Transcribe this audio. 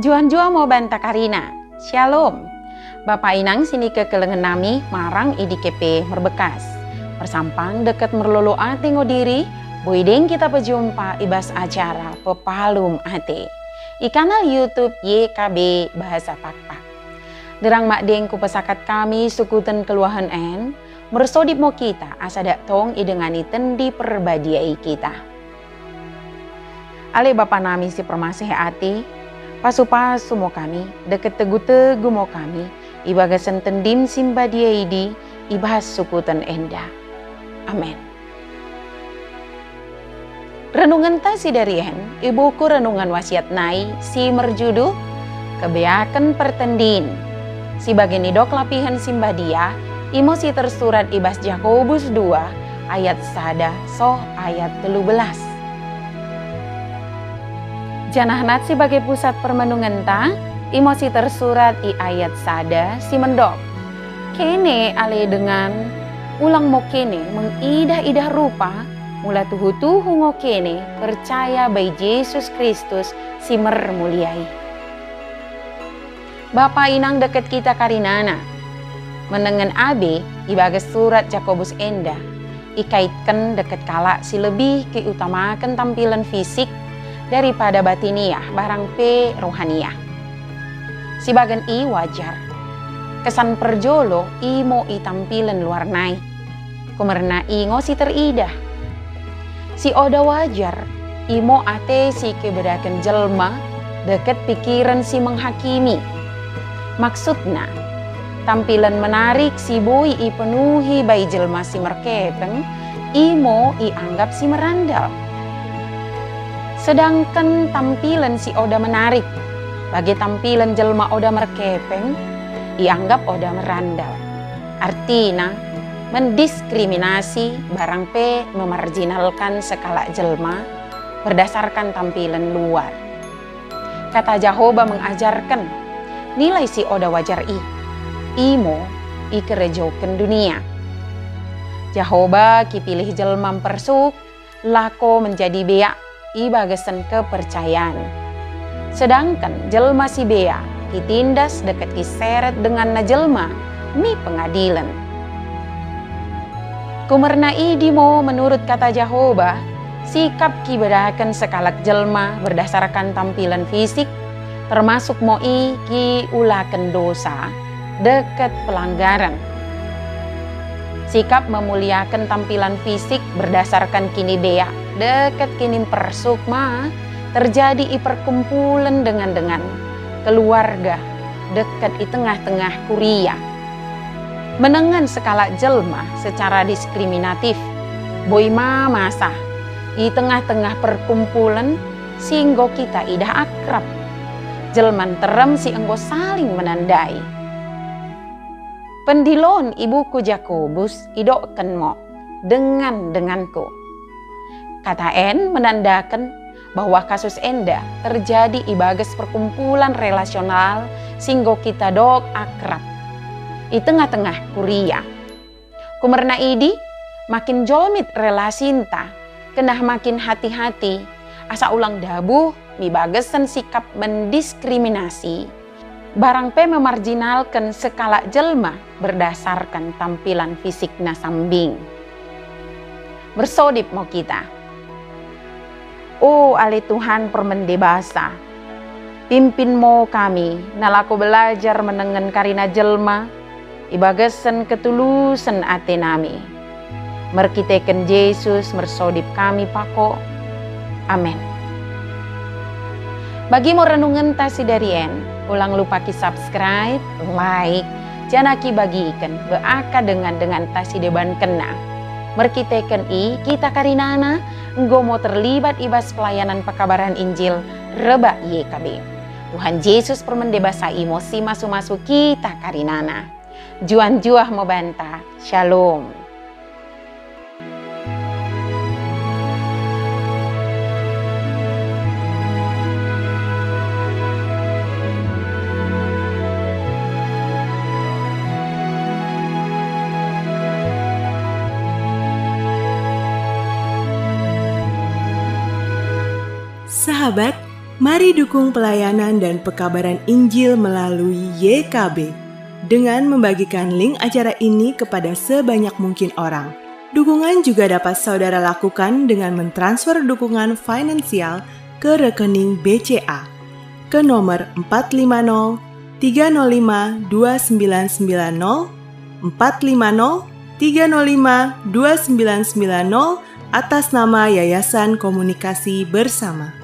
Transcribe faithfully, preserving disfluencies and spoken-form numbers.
Njuah-njuah mo banta karina. Syalom. Bapa inang sinikekelengen nami marang i dike pe merbekkas. Mersampang dekket merlolo ate ngo diri, boi deng kita pejumpa i bas acara Pepalum Ate i kanal YouTube Y K B Bahasa Pakpak. Sinderrang madeng kupesakat kami sukuten kenggeluhen en, mersodip mo kita asa dak tong idengani Tendi Perbadia i kita. Ale Bapa nami si permaseh ate, pasu-pasu mo kami, dekket tegu-tegu mo kami, i bagasen Tendim si mbadia idi, i bas sukuten enda. Amen. Renungenta sidarien i buku Renungan Wasiat nai si merjudul Kebeaken Pertendin. Si bage nidok lapihen si mbadia, imo si tersurat i bas Jakobus dua ayat sada soh ayat tellu belas. Janah nat si bage pusat permenungenta, imo si tersurat i ayat sada si mendok. Kene ale dengan, ulang mo kene mengidah-idah rupa, mula tuhu-tuhu ngo kene percaya bai Jesus Kristus si mermulia i. Bapa inang dekket kita karinana. Menengen abe i bages surat Jakobus enda, ikaitken dekket kalak si lebih kiutamaken tampilen fisik daripada batiniah barang pe rohaniah. Sibagen i wajar. Kesan perjolo imo i tampilen luar nai. Kumerna i ngo si teridah. Si oda wajar, imo ate si kibedaken jelma, dekket pikiren si menghakimi. Maksudna, tampilen menarik si boi ipenuhi bai jelma si merkepeng, imo ianggap si merandal. Sedangken tampilen si oda menarik, bage tampilen jelma oda merkepeng, ianggap oda merandal. Artina, mendiskriminasi barang pe memarjinalkan sekalak jelma berdasarkan tampilen luar. Kata Jahoba mengajarken, nilai si oda wajar i, imo ikerejoken dunia. Jahoba kipilih jelma mpersuk, lako menjadi beak i bagasen kepercayaen. Sedangken jelma si beak kitindas dekket kiseret denganna jelma mi pengadilen. Kumerna idi mo menurut kata Jahoba, sikap kibedaken sekalak jelma berdasarkan tampilen fisik, termasuk mo i kiulaken dosa, dekket pelanggaren. Sikap memuliaken tampilan fisik berdasarkan kinibeak dekket kinimpersuk ma terjadi i perkumpulen dengan-dengan, keluarga, dekket i tengah-tengah kuria. Menengen sekalak jelma secara diskriminatif, boi ma masa i tengah-tengah perkumpulen si enggo kita idah akrab. Jelma nterrem si enggo saling menandai. Pendiloen i buku Jakobus idokken mo, dengan-denganku. Kata en menandaken bahwa kasus enda terjadi i bages perkumpulan relasional si enggo kita dok akrab, i tengah-tengah kuria. Kumerna idi, makin jolmit relasinta, kennah makin hati-hati, asa ulang dabuh mi bagesen sikap mendiskriminasi, barang pe memarjinalken sekalak jelma berdasarken tampilan fisikna sambing. Mersodip mo kita. O ale Tuhan permende basa, pimpin mo kami nalako belajar menengen karina jelma, i bagesen ketulusen ate nami. Merkiteken Jesus mersodip kami pako. Amen. Bagi mo renungenta sidari en, ulang lupa ki-subscribe, like, janah kibagiken bak dengan-denganta si debankenna. Merkiteken i kita karinana enggo mo terlibat i bas pelayanan pekabaran Injil rebbak Y K B. Tuhan Jesus permende basa i mo si masu-masu kita karinana. Njuah-njuah mo banta. Shalom. Sahabat, mari dukung pelayanan dan pekabaran Injil melalui Y K B dengan membagikan link acara ini kepada sebanyak mungkin orang. Dukungan juga dapat saudara lakukan dengan mentransfer dukungan finansial ke rekening B C A ke nomor empat lima nol tiga nol lima dua sembilan sembilan nol, empat lima nol tiga nol lima dua sembilan sembilan nol, atas nama Yayasan Komunikasi Bersama.